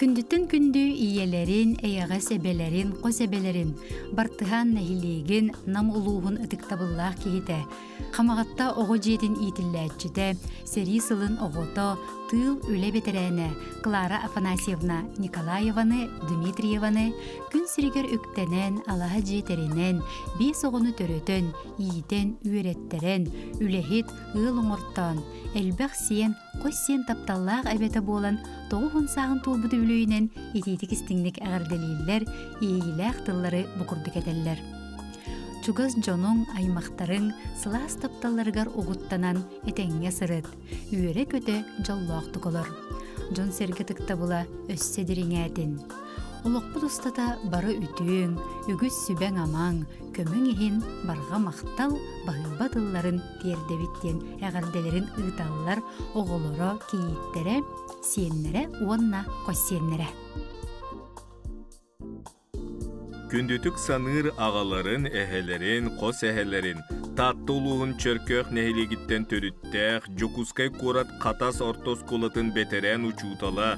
Күндүттэн күндү ийэлэрин, эйэҕэс эбэлэрин, хос эбэлэрин, Бартыһаан нэһилиэгин Нам улууһун ытыктабыллаах киһитэ, Хамаҕатта оҕо дьиэтин иитиллээччитэ, сэрии сылын оҕото, тыыл үлэ бэтэрээнэ Клара Афанасьевна Николаеваны, Дмитриеваны күн сиригэр үктэнэн, алаһа дьиэ тэринэн, биэс оҕону төрөтөн, иитэн, үөрэттэрэн, үлэһит, ыал оҥортоон, элбэх сиэн, хос сиэн тапталлаах эбэтэ буолан 90 сааһын туолбут үбүлүөйүнэн итиитик истиҥник эҕэрдэлииллэр, иэйиилээх тыллары бу курдук этэллэр. Чугас дьонуҥ, аймахтарыҥ сылаас тапталларыгар угуттанан этэҥҥэ сырыт, үөрэ-көтө дьоллоохтук олор. Дьон-сэргэ ытыктабыла өссө дириҥээтин. Олохпут устата бары үтүөҥ, үгүс сүбэҥ-амаҥ, көмөҥ иһин барҕа махтал, баһыыба тылларын тиэрдэбит диэн эҕэрдэлэрин ыыталлар оҕолоро, кийииттэрэ, сиэннэрэ уонна хос сиэннэрэ. Күндүтүк саныыр аҕаларын, эһэлэрин, хос эһэлэрин Таатта улууһун Чөркөөх нэһилиэгиттэн төрүттээх Дьокуускай куорат Хатас орто оскуолатын бэтэрээн учуутала,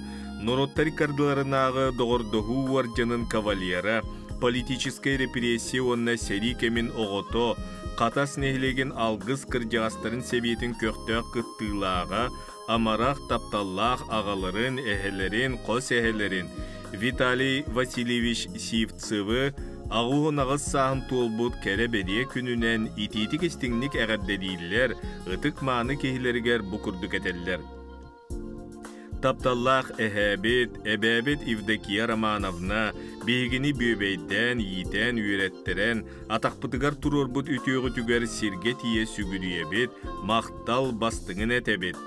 норуоттар иккардыларынааҕы доҕордоһуу уордьанын кавалера, политическай репрессия уонна сэрии кэмин оҕото, Хатас нэһилиэгин Алгыс кырдьаҕастарын сэбиэтин көхтөөх кыттыылааҕа, амарах тапталлаах аҕаларын, эһэлэрин, хос эһэлэрин Виталий Васильевич Сивцевы 88 сааһын туолбут кэрэ-бэлиэ күнүнэн итиитик-истиҥник эҕэрдэлииллэр, ытык-мааны киһилэригэр бу курдук этэллэр. Тапталлаах эһээбит, эбээбит Евдокия Романовна биһигини бүөбэйдээн, иитэн, үөрэттэрэн, атахпытыгар туруорбут үтүөҕүтүгэр сиргэ тиийэ сүгүрүйэбит, махтал бастыҥын этэбит.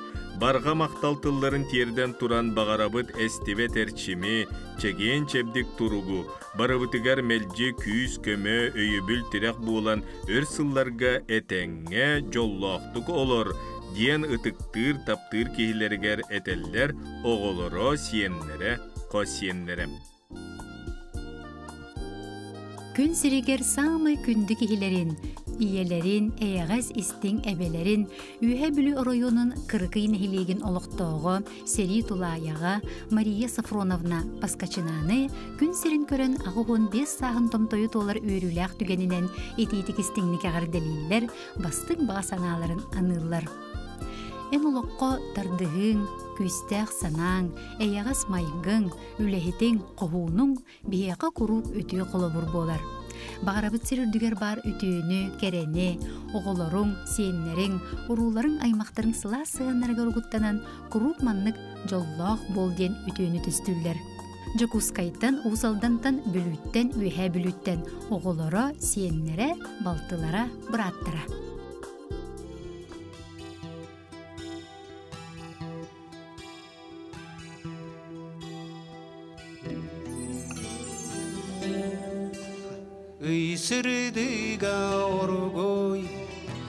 Барҕа махтал тылларын тиэрдэн туран баҕарабыт эстибэт эрчими, чэгиэн-чэбдик туругу, барыбытыгар мэлдьи күүс-көмө, өйөбүл-тирэх буолан өр сылларга этэҥҥэ, дьоллоохтук олор, диэн ытыктыыр, таптыыр киһилэригэр этэллэр оҕолоро, сиэннэрэ, хос сиэннэрэ. Күн сиригэр саамай күндү киһилэрин, ийэлэрин, эйэҕэс истиҥ эбэлэрин Үөһээ Бүлүү оройуонун Кырыкый нэһилиэгин олохтооҕо, сэрии тулаайаҕа Мария Софроновна Поскачинаны күн сирин көрөн 85 сааһын томтойу туолар үөрүүлээх түгэнинэн итиитик истиҥник эҕэрдэлииллэр, бастыҥ баҕа санааларын аныыллар. Эн олоххо тардыһыыҥ, күүстээх санааҥ, эйэҕэс майгыҥ, үлэһитиҥ, хоһуунуҥ биһиэхэ куруук үтүө холобур буолар. Баҕарабыт сир үрдүгэр баар үтүөнү, кэрэни, оҕолоруҥ, сиэннэриҥ, урууларыҥ, аймахтарыҥ сылаас сыһыаннарыгар угуттанан куруук маннык дьоллоох буол диэн үтүөнү түстүүллэр. Дьокуускайтан, Уус Алдантан, Бүлүүттэн, Үөһээ Бүлүүттэн оҕолоро, сиэннэрэ, балтылара, бырааттара. Ый сырдыга оргуй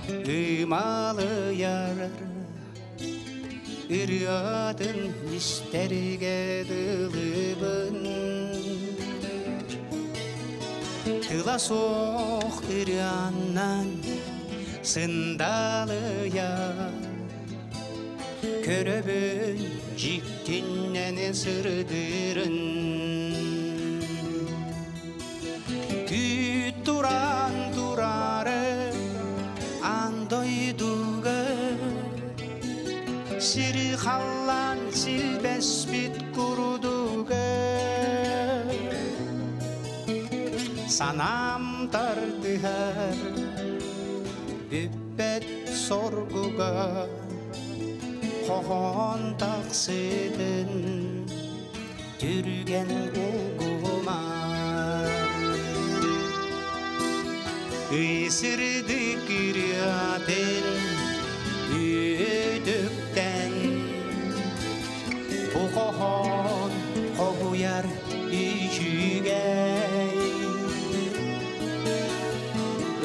ымалыйар Ырыатын истэргэ дылыбын Тыла суох ырыаннан сындалыйар Көрөбүн дьиктиннэн сырдырын Күүт туран турары аан дойдуга Сири халлаан силбэспит курдуга Санаам тардыһар бүппэт соргуга хоһоон тахсытын түргэн улгумар Ый сырдык ырыатын үөдүктэн бу хоһоон хоһуйар үчүгэй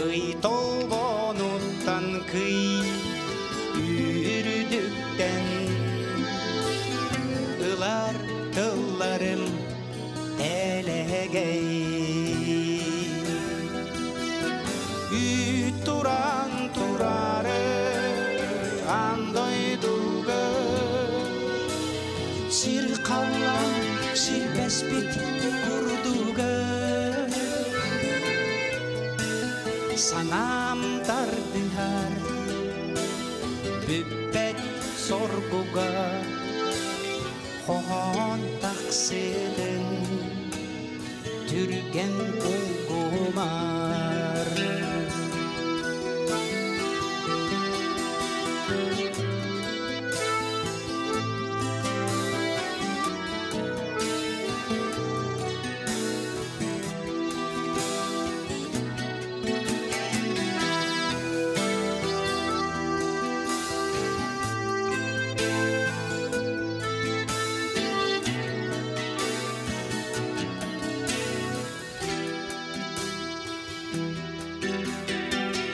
Ый толбонуттан кый үрдүктэн ылар тылларым элэгэй Үүт туран турары аан дойдуга сир халлаан Силбэспит курдуга Санаам тардыһар Бүппэт соргуга Хоһоон тахсыытын Түргэн улгумар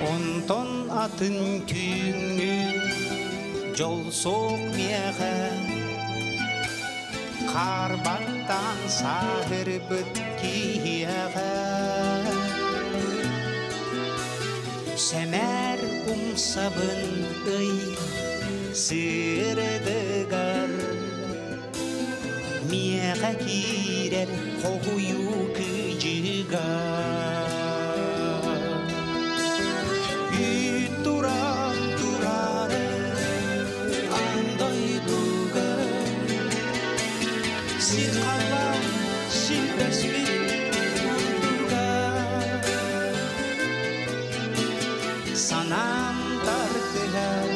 Онтон атын түүҥҥү дьол суох миэхэ Хаарбаттан сааһырбыт киһиэхэ Сэмээр умсабын ый сырдыгар Миэхэ киирэр хоһуйуу кыдьыга Үүт туран турары аан дойдуга Сир халлаан силбэспит курдуга Санаам тардыһар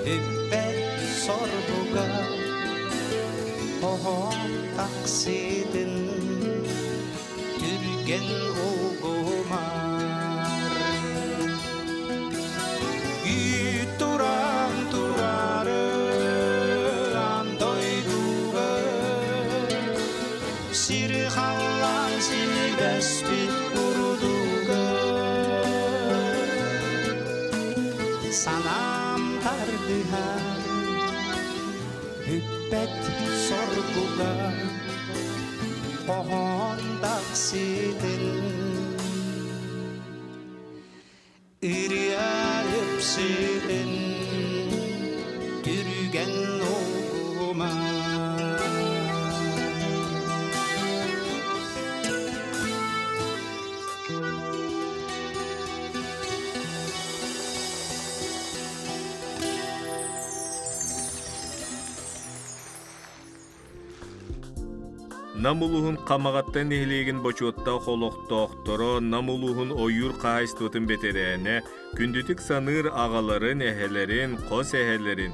Бүппэт сорбуга Хоһоон такситын Түргэн улгумар Үүт туран турары дойдуга Сир халлаан силбэспит курдуга Санаам тардыһар бүппэт соргуга Хоһоон такситын Ырыа ыпсытын түргэн улгума Нам улууһун Хамаҕатта нэһилиэгин бочуоттаах олохтоохторо Нам улууһун ойуур хаһаайыстыбатын бэтэрээнэ, күндүтүк саныыр аҕаларын, эһэлэрин, хос эһэлэрин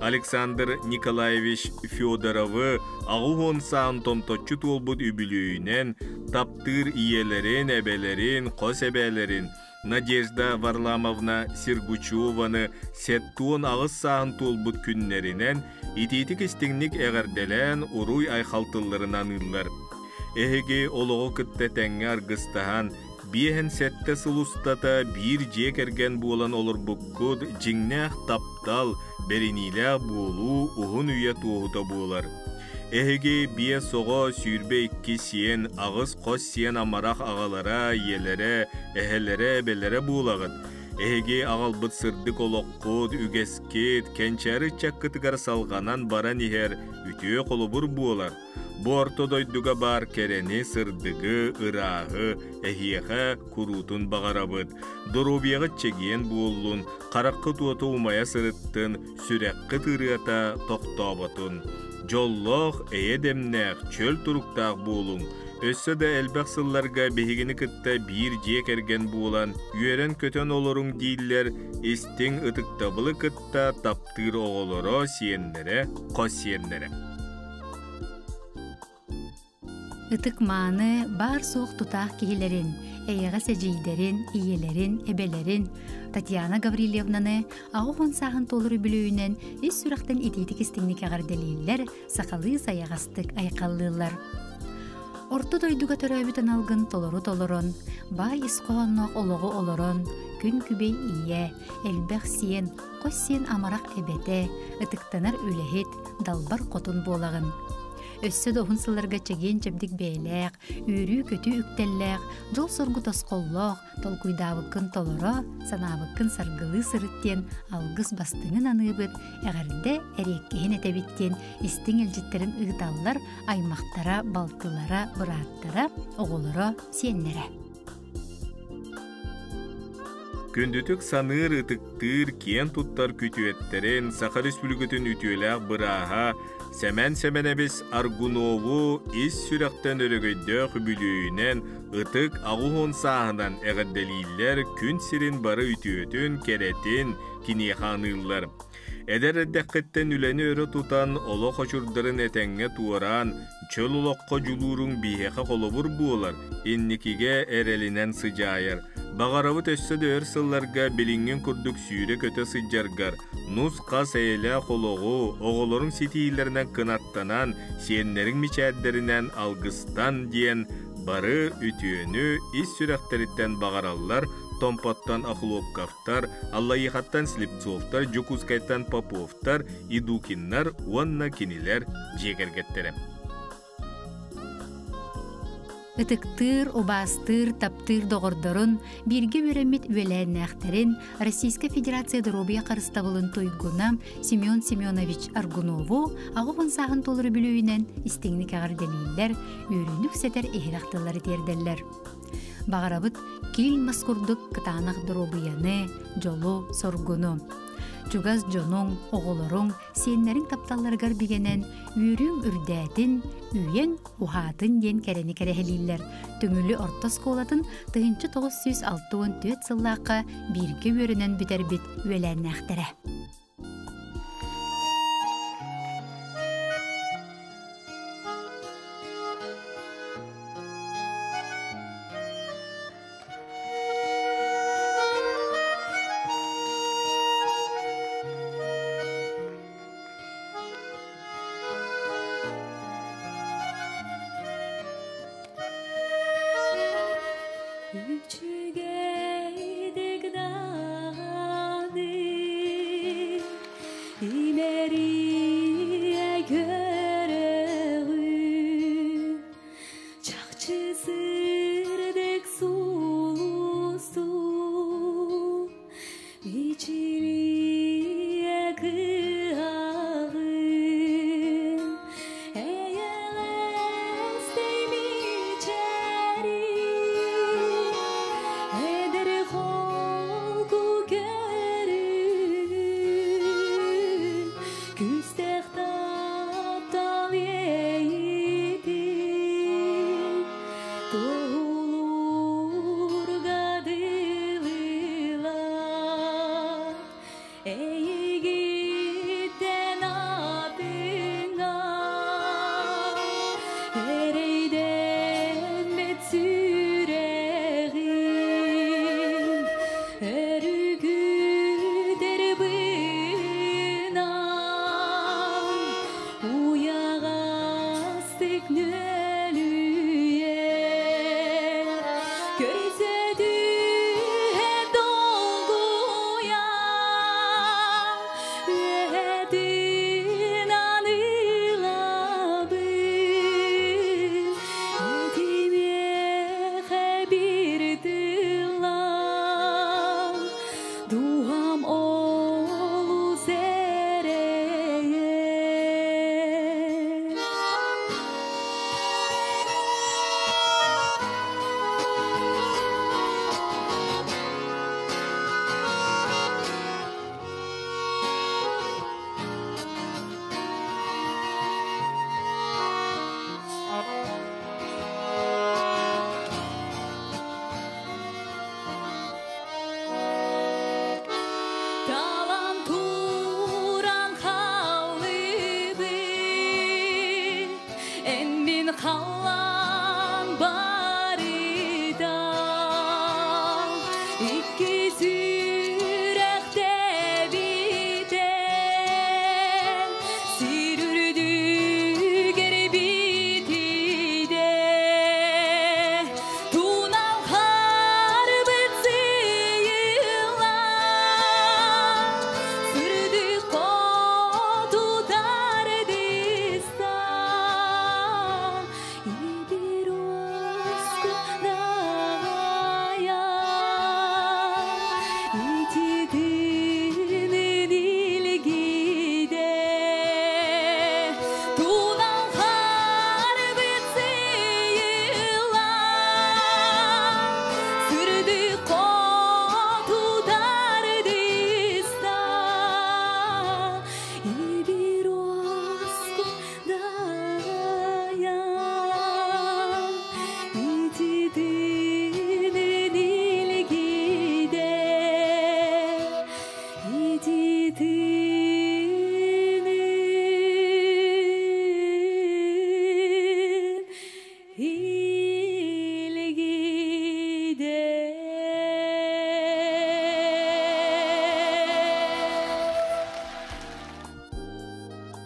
Александр Николаевич Федоровы 80 саан томточчу туолбут үбүлүөйүнэн таптыыр ийэлэрин, эбэлэрин, хос эбээлэрин Надежда Варламовна Сергучеваны 78 сааһын туолбут күннэринэн итиитик-истиҥник эҕэрдэлээн уруй-айхал тылларын аныыллар. Эһиги олоҕу кытта тэҥҥэ аргыстаһан, 57 сыл устата биир дьиэ кэргэн буолан олорбуккут дьиҥнээх таптал, бэриниилээх буолуу уһун үйэ туоһута буолар. Эһиги биэс оҕо, 22 сиэн, аҕыс хос сиэн амарах аҕалара, ийэлэрэ, эһэлэрэ, эбэлэрэ буолаҕыт. Эһиги аҕалбыт сырдык олоххут, үгэскит, кэнчээри ыччаккытыгар салҕанан баран иһэр үтүө холобур буолар. Бу орто дойдуга баар кэрэни, сырдыгы, ырааһы эһиэхэ куруутун баҕарабыт. Доруобуйаҕыт чэгиэн буоллун, хараххыт уота умайа сырыттын, сүрэххит ырыата тохтооботун. Дьоллоох, эйэ-дэмнээх, чөл туруктаах буолуҥ. Өссө да элбэх сылларга биһигини кытта биир дьиэ кэргэн буолан, үөрэн-көтөн олоруҥ дииллэр истиҥ ытыктабылы кытта таптыыр оҕолоро, сиэннэрэ, хос сиэннэрэ. Ытык-мааны, баар-суох тутаах киһилэрин, эйэҕэс эдьиийдэрин, ийэлэрин, эбэлэрин Татьяна Гаврильевнаны 80 сааһын туолар үбүлүөйүнэн ис сүрэхтэн итиитик истиҥник эҕэрдэлииллэр, сахалыы сайаҕастык айхаллыыллар. Орто дойдуга төрөөбүт аналгын толору толорон, баай ис хоһоонноох олоҕу олорон, күн күбэй ийэ, элбэх сиэн, хос сиэн амарах эбэтэ, ытыктанар үлэһит, далбар хотун буолаҕын. Өссө да уһун сылларга чэгиэн-чэбдик бэйэлээх, үөрүү-көтүү үктэллээх, дьол-соргу тосхоллоох, толкуйдаабыккын толоро, санаабыккын саргылыы сырыт диэн алгыс бастыҥын аныыбыт, эҕэрдэ эриэккиһин этэбит диэн истиҥ илдьиттэрин ыыталлар аймахтара, балтылара, бырааттара, оҕолоро, сиэннэрэ. Күндүтүк саныыр, ытыктыыр, киэн туттар күтүөттэрин Саха Республикатын үтүөлээх бырааһа Сэмэн Сэмэнэбис Аргунову ис сүрэхтэн өрөгөйдөөх үбүлүөйүнэн ытык 80 сааһынан эҕэрдэлииллэр, күн сирин бары үтүөтүн, кэрэтин киниэхэ аныыллар. Эдэр эрдэххиттэн үлэни өрө тутан, олох очурдарын этэҥҥэ туораан, чөл олоххо дьулууруҥ биһиэхэ холобур буолар, инникигэ эрэлинэн сыдьаайар. Баҕарабыт өссө да өр сылларга билиҥҥин курдук сүүрэ-көтө сылдьаргар, нус-хас эйэлээх олоҕу, оҕолоруҥ ситиилэринэн кынаттанан, сиэннэриҥ мичээрдэринэн алгыстан диэн бары үтүөнү ис сүрэхтэриттэн баҕараллар Томпоттон Охлопковтар, Аллайыхаттан Слепцовтар, Дьокуускайтан Поповтар, Идукиннар уонна кинилэр дьиэ кэргэттэрэ. Ытыктыыр, убаастыыр, таптыыр доҕордорун, бииргэ үөрэммит үөлээннээхтэрин Российскай Федерация доруобуйа харыстабылын туйгуна Семен Семенович Аргунову 80 сааһын толору бүлүүнэн истиҥник эҕэрдэлииллэр, үөрүүнү үксэтэр иһирэх тыллары тиэрдэллэр. Баҕарабыт киил мас курдук кытаанах доруобуйаны, дьолу, соргуну. Чугас дьонуҥ, оҕолоруҥ, сиэннэриҥ тапталларыгар бигэнэн үөрүүҥ үрдээтин, үйэҥ уһаатын диэн кэрэни кэрэһэлииллэр. Төҥүлү орто оскуолатын 1964 сыллаахха бииргэ үөрэнэн бүтэрбит үөлээннээхтэрэ. Үчүгэйдик даҕаны имэрийэ көрөҕүн чахчы сырдык сулусу мичилийэ кыһаҕын эйэлэстэй мичээрин эдэр холку көрүҥ күүстээх таптал иэйиитин туоһулуурга дылылар эйигиттэн атыҥҥа эрэйдэммит сүрэҕим өрүкүтэр быынан уйаҕастык нөлүйэр көрсө түһэ долгуйа үөһэтин аныылабын этимиэхэ биир тыллаах дууһам олус эрэйэр. Талан туран хааллыбыт эн мин халлаан барыта икки сүрэх тэбитэ сир үрдүгэр битийдэ тунал харбыт сыйыла сырдык хоту тардыста Туналхарбыт сыйыла Сүрдү хотудар диста Ибир оску дая Ититинин илгиде Ититинин илгиде.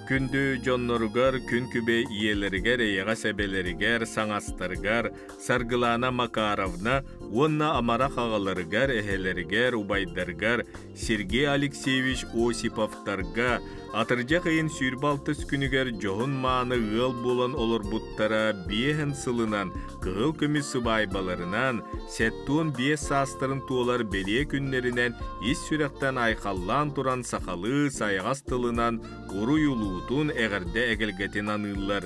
Күндү дьонноругар, күн күбэй ийэлэригэр, эйэҕэс эбэлэригэр, саҥастарыгар Саргылаана Макаровна уонна амарах аҕаларыгар, эһэлэригэр, убайдарыгар Сергей Алексеевич Осиповтарга атырдьах ыйын 26 күнүгэр дьоһун-мааны ыал буолан олорбуттара биэһин сылынан кыһыл көмүс сыбаайбаларынан 75 саастарын туолар бэлиэ күннэринэн ис сүрэхтэн айхаллаан туран сахалыы сайаҕас тылынан уруй улуутун эҕэрдэ эгэлгэтин аныыллар.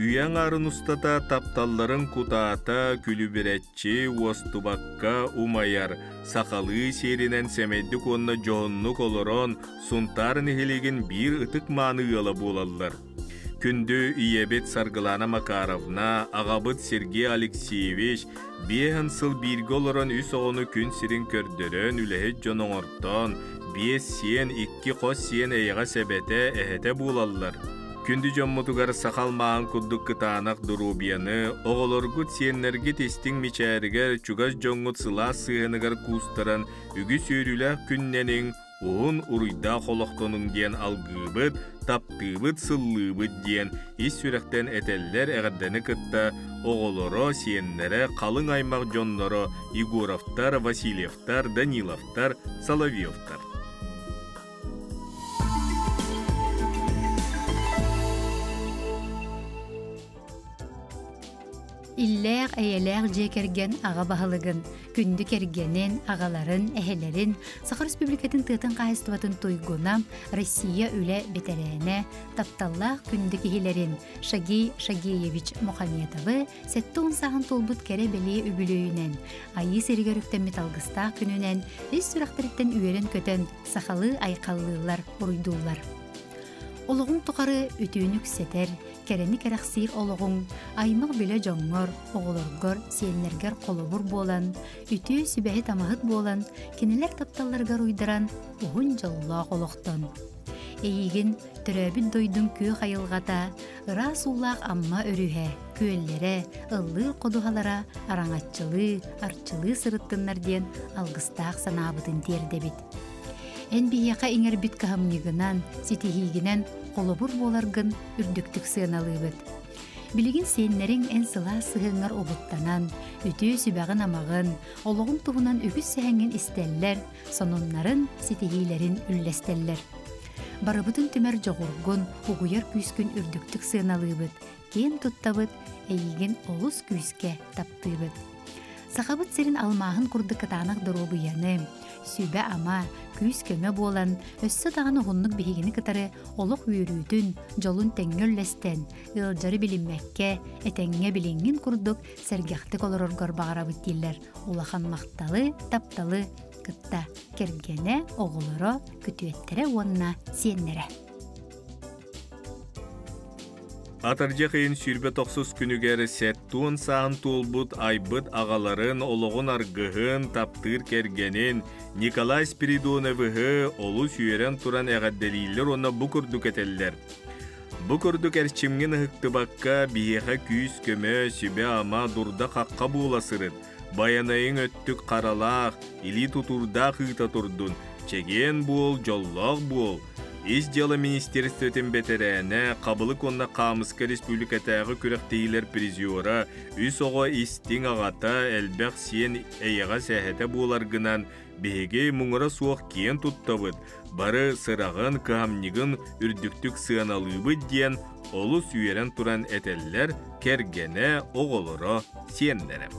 Үйэ аҥаарын устата тапталларын кутаата күлүбүрэччи уостубакка умайар, сахалыы сиэринэн сэмэйдик уонна дьоһуннук олорон Сунтаар нэһилиэгин биир ытык-мааны ыала буолаллар. Күндү ийэбит Саргылана Макаровна, аҕабыт Сергей Алексеевич биэһэн сыл бииргэ олорон үс оҕону күн сирин көрдөрөн, үлэһит дьон оҥортоон, биэс сиэн, икки хос сиэн эйэҕэс эбэтэ, эһэтэ буолаллар. Күндү дьоммутугар саха алмааһын курдук кытаанах доруобуйаны, оҕолоргут, сиэннэргит истиҥ мичээригэр, чугас дьоҥҥут сылаас сыһыаныгар куустаран үгүс үөрүүлээх күннэниҥ, уһун уруйдаах олохтонуҥ диэн алгыыбыт, таптыыбыт, сыллыыбыт диэн ис сүрэхтэн этэллэр эҕэрдэни кытта оҕолоро, сиэннэрэ, халыҥ аймах дьонноро Егоровтар, Васильевтар, Даниловтар, Соловьевтар. Иллээх, эйэлээх дьиэ кэргэн аҕа баһылыгын, күндү кэргэнин, аҕаларын, эһэлэрин, Саха Республикатын тыатын хаһаайыстыбатын туйгуна, Россия үлэ бэтэрээнэ, тапталлаах күндү киһилэрин Шагей Шагеевич Мухаметовы 70 сааһын туолбут кэрэ-бэлиэ үбүлүөйүнэн, Айыы сиригэр үктэммит алгыстаах күнүнэн ис сүрэхтэриттэн үөрэн-көтөн сахалыы айхаллыыллар, уруйдууллар. Олоҕуҥ тухары үтүөнү үксэтэр, кэрэни кэрэхсиир олоҕуҥ аймах-билэ дьоҥҥор, оҕолоргор, сиэннэргэр холобур буолан, үтүө сүбэһит-амаһыт буолан, кинилэр тапталларыгар уйдаран уһун дьоллоох олохтон. Эйигин төрөөбүт дойдуҥ күөх айылҕата, ыраас уулаах Амма өрүһэ, күөллэрэ, ыллыыр ходуһалара араҥаччылыы, арчылыы сырыттыннар диэн алгыстаах санаабытын тиэрдэбит. Эн биһиэхэ иҥэрбит кыһамньыгынан, ситиһиигинэн холобур буоларгын үрдүктүк сыаналыыбыт. Билигин сиэннэриҥ эн сылаас сыһыаҥҥар угуттанан, үтүө сүбэҕин-амаҕын, олоҕуҥ туһунан үгүс сэһэҥҥин истэллэр, сонуннарын, ситиһиилэрин үллэстэллэр. Барыбытын түмэр дьоҕургун, угуйар күүскүн үрдүктүк сыаналыыбыт, киэн туттабыт, эйигин олус күүскэ таптыыбыт. Сахабыт сирин алмааһын курдук кытаанах доруобуйаны, сүбэ-ама, күүс-көмө буолан, өссө даҕаны уһуннук биһигини кытары олох үөрүүтүн, дьолун тэҥҥэ үллэстэн, ыалдьары билиммэккэ, этэҥҥэ билиҥҥин курдук сэргэхтик олороргор баҕарабыт дииллэр улахан махталы, тапталы кытта кэргэнэ, оҕолоро, күтүөттэрэ уонна сиэннэрэ. Атырдьах ыйын 29 күнүгэр сэттуон сааһын туолбут айбыт аҕаларын, олоҕун аргыһын, таптыыр кэргэнин Николай Спиридоновыһы олус үөрэн туран эҕэрдэлииллэр уонна бу курдук этэллэр. Бу курдук эрчимҥин ыһыктыбакка биһиэхэ күүс-көмө, сүбэ-ама, дурда-хахха буола сырыт. Байанайыҥ өттүк харалаах, илии тутуурдаах ыыта турдун, чэгиэн буол, дьоллоох буол. Ис дьыала министерствотын бэтэрээнэ, Хабылык уонна Хаамыска республикатааҕы күрэхтэһиилэр призера, үс оҕо истиҥ аҕата, элбэх сиэн эйэҕэс эһэтэ буоларгынан биһиги муҥура суох киэн туттабыт, бары сыраҕын, кыһамньыгын үрдүктүк сыаналыыбыт диэн олус үөрэн туран этэллэр кэргэнэ, оҕолоро, сиэннэрэ.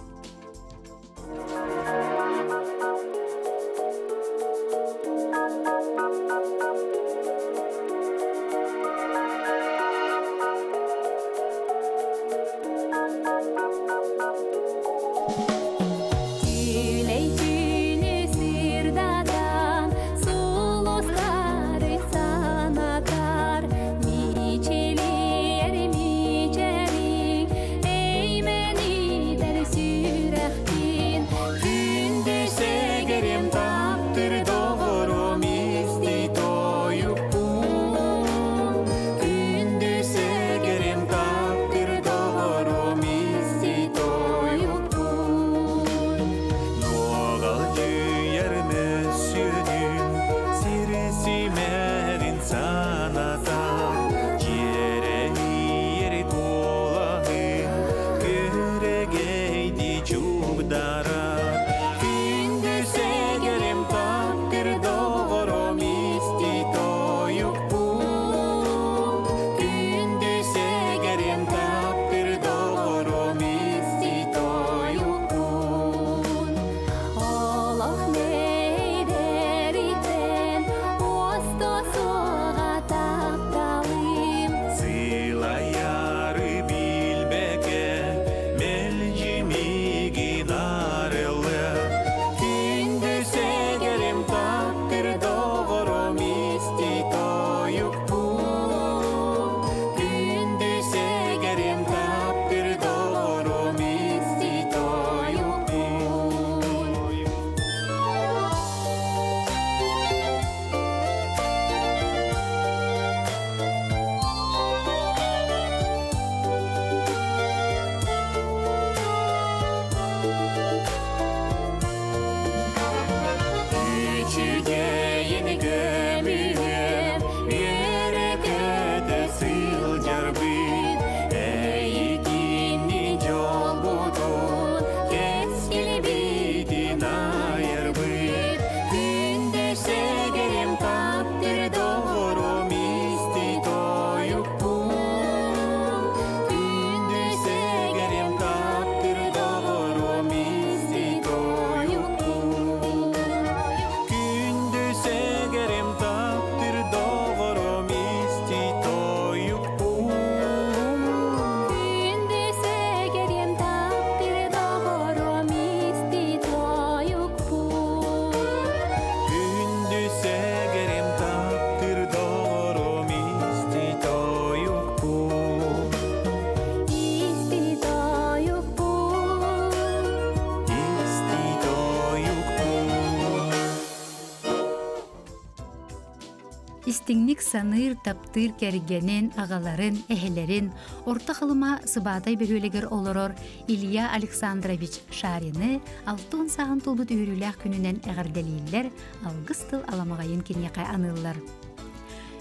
Истиҥник саныыр, таптыыр кэргэнин, аҕаларын, эһэлэрин Орто Халыма Сыбаатай бөһүөлэгэр олорор Илья Александрович Шарины 60 сааһын туолбут үөрүүлээх күнүнэн эҕэрдэлииллэр, алгыс тыл аламаҕайын киниэхэ аныыллар.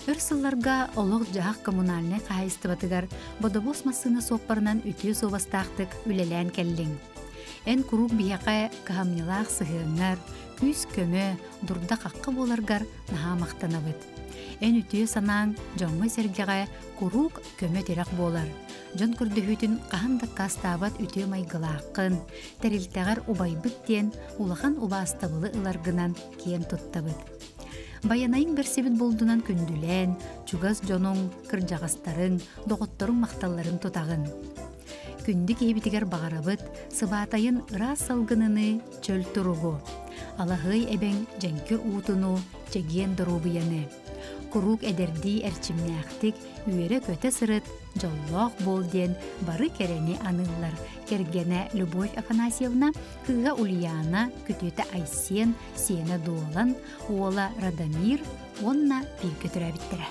Өр сылларга олох-дьаһах коммунальнай хаһаайыстыбатыгар бодобуос массыына суоппарынан үтүө суобастаахтык үлэлээн кэллиҥ. Эн куруук биһиэхэ кыһамньылаах сыһыаҥҥар, күүс-көмө, дурда-хахха буоларгар наһаа махтанабыт. Эн үтүө санааҥ дьоҥҥо-сэргэҕэ куруук көмө-тирэх буолар. Дьон көрдөһүүтүн хаһан да аккаастаабат үтүө майгылааххын, тэрилтэҕэр убайбыт диэн улахан убаастабылы ыларгынан киэн туттабыт. Байанайыҥ бэрсибит булдунан күндүлээн, чугас дьонуҥ, кырдьаҕастарыҥ, доҕотторуҥ махталларын тутаҕын. Күндү киһибитигэр баҕарабыт сыбаатайын ыраас салгыныны, чөл туругу, алаһыай эбэҥ дьэҥкир уутуну, чэгиэн доруобуйаны. Куруук эдэрдии эрчимнээхтик үөрэ-көтө сырыт, дьоллоох буол диэн бары кэрэни аныыллар. Кэргэнэ Любовь Афанасьевна, кыыһа Ульяна, күтүөтэ Айсен, сиэнэ Дуолан, уола Радомир уонна бииргэ төрөөбүттэрэ.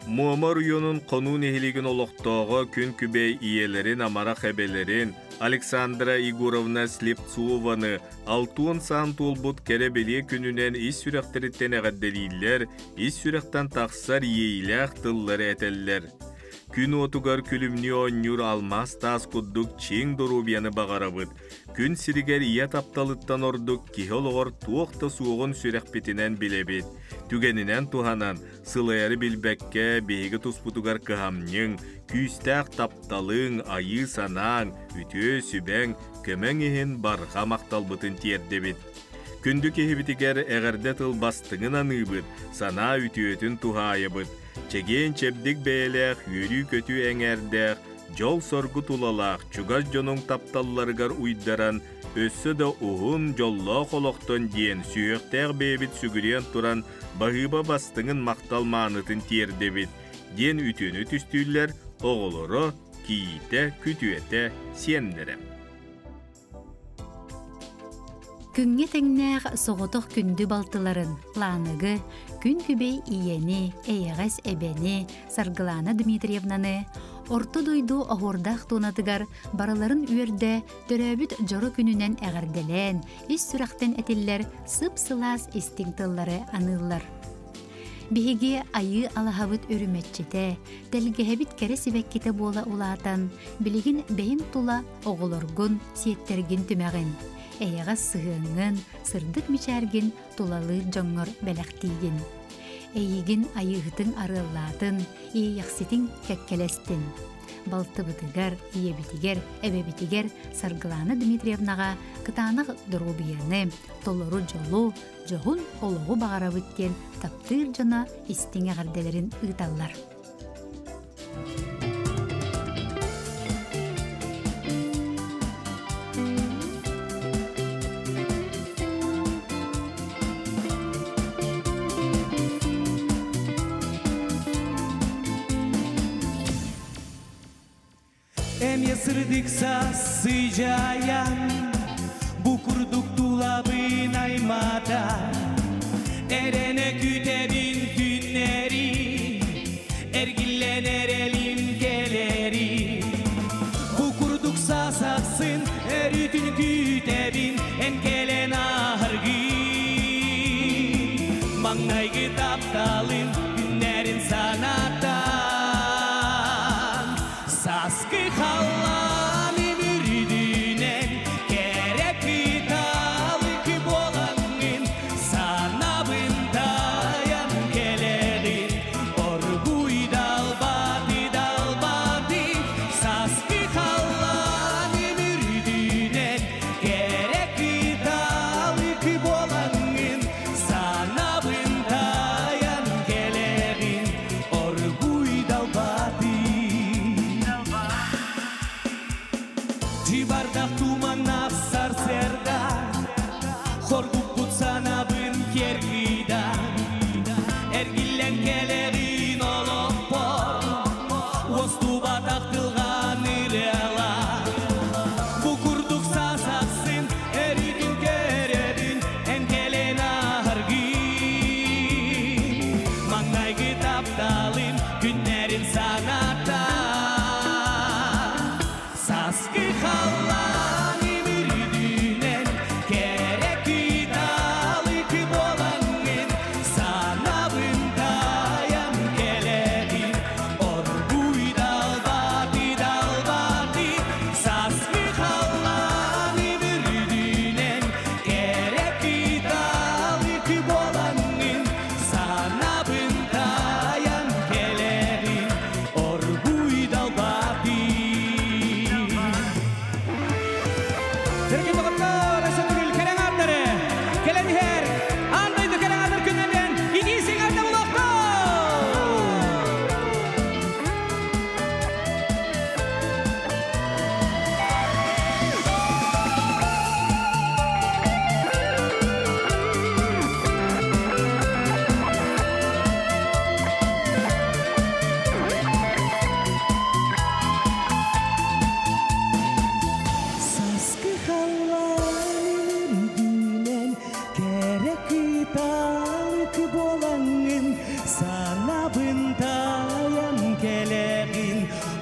Муома оройуонун Хонуу нэһилиэгин олохтооҕо күн күбэй ийэлэрин амарах эбэлэрин Александра Егоровна Слепцованы 60 саан туолбут кэрэ-бэлиэ күнүнэн ис сүрэхтэриттэн эҕэрдэлииллэр, ис сүрэхтэн тахсар иэйиилээх тыллары этэллэр. Күн уотугар күлүмнүү оонньуур алмаас таас курдук чиҥ доруобуйаны баҕарабыт. Күн сиригэр ийэ тапталыттан ордук киһи олоҕор туох да суоҕун сүрэхпитинэн билэбит. Түгэнинэн туһанан, сылайары билбэккэ биһиги туспутугар кыһамньыҥ, күүстээх тапталыҥ, айыы санааҥ, үтүө сүбэҥ, көмөҥ иһин барҕа махталбытын тиэрдэбит. Күндү киһибитигэр эҕэрдэ тыл бастыҥын аныыбыт, санаа үтүөтүн туһаайабыт. Чэгиэн-чэбдик бэйэлээх, үөрүү-көтүү эҥээрдээх, дьол-соргу тулалаах чугас дьонуҥ тапталларыгар уйдаран, өссө да уһун, дьоллоох олохтон диэн сүһүөхтээх бэйэбит сүгүрүйэн туран баһыыба бастыҥын махтал маанытын тиэрдэбит, диэн үтүөнү түстүүллэр оҕолоро, кийиитэ, күтүөтэ, сиэннэрэ. Күҥҥэ тэҥнээх соҕотох күндү балтыларын Лааныгы, күн күбэй ийэни, эйэҕэс эбэни, Саргылаана Дмитриевнаны Орто дойду оһуордаах туонатыгар барыларын үөрдэ төрөөбүт дьоро күнүнэн эҕэрдэлээн, ис сүрэхтэн этиллэр сып-сылаас истиҥ тыллары аныыллар. Биһиги айыы алаһабыт үрүмэччитэ, тэлгэһэбит кэрэ сибэккитэ буола улаатан, билигин бэйэҥ тула оҕолоргун, сиэттэргин түмэҕин, эйэҕэс сыһыаҥҥын, сырдык мичээргин тулалыыр дьоҥҥор бэлэхтиигин. Эйигин айыыһытыҥ арыаллаатын, иэйэхситиҥ кэккэлэстин. Балтыбытыгар, ийэбитигэр, эбэбитигэр Саргылаана Дмитриевнаҕа кытаанах доруобуйаны, толору дьолу, дьоһун олоҕу баҕарабыт диэн таптыыр дьоно истиҥ эҕэрдэлэрин ыыталлар. Эмиэ сырдык сыдьаайан, бу курдук тулабын аймата, эрэнэ күүтэбин күннэри, эргиллэн эрэлим кэлэри. Бу курдук саас ахсын өрүтүн күүтэбин, эн кэлэн ааһаргын. Маҥнайгы тапталым күннэрин санатан, сааскы халлаан үрдүнэн кэрэ кыталык буолаҥҥын, санаабын тайан кэлэҕин.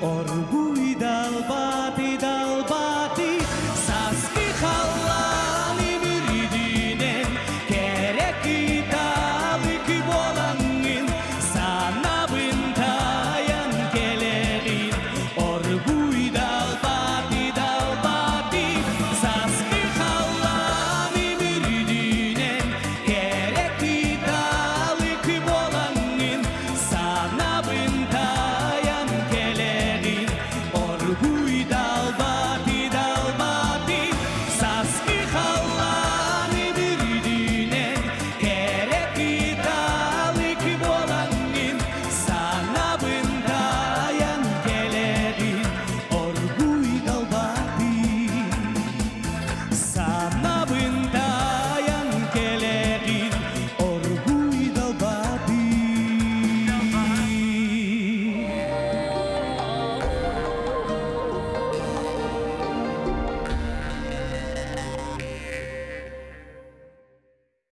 Оргуй.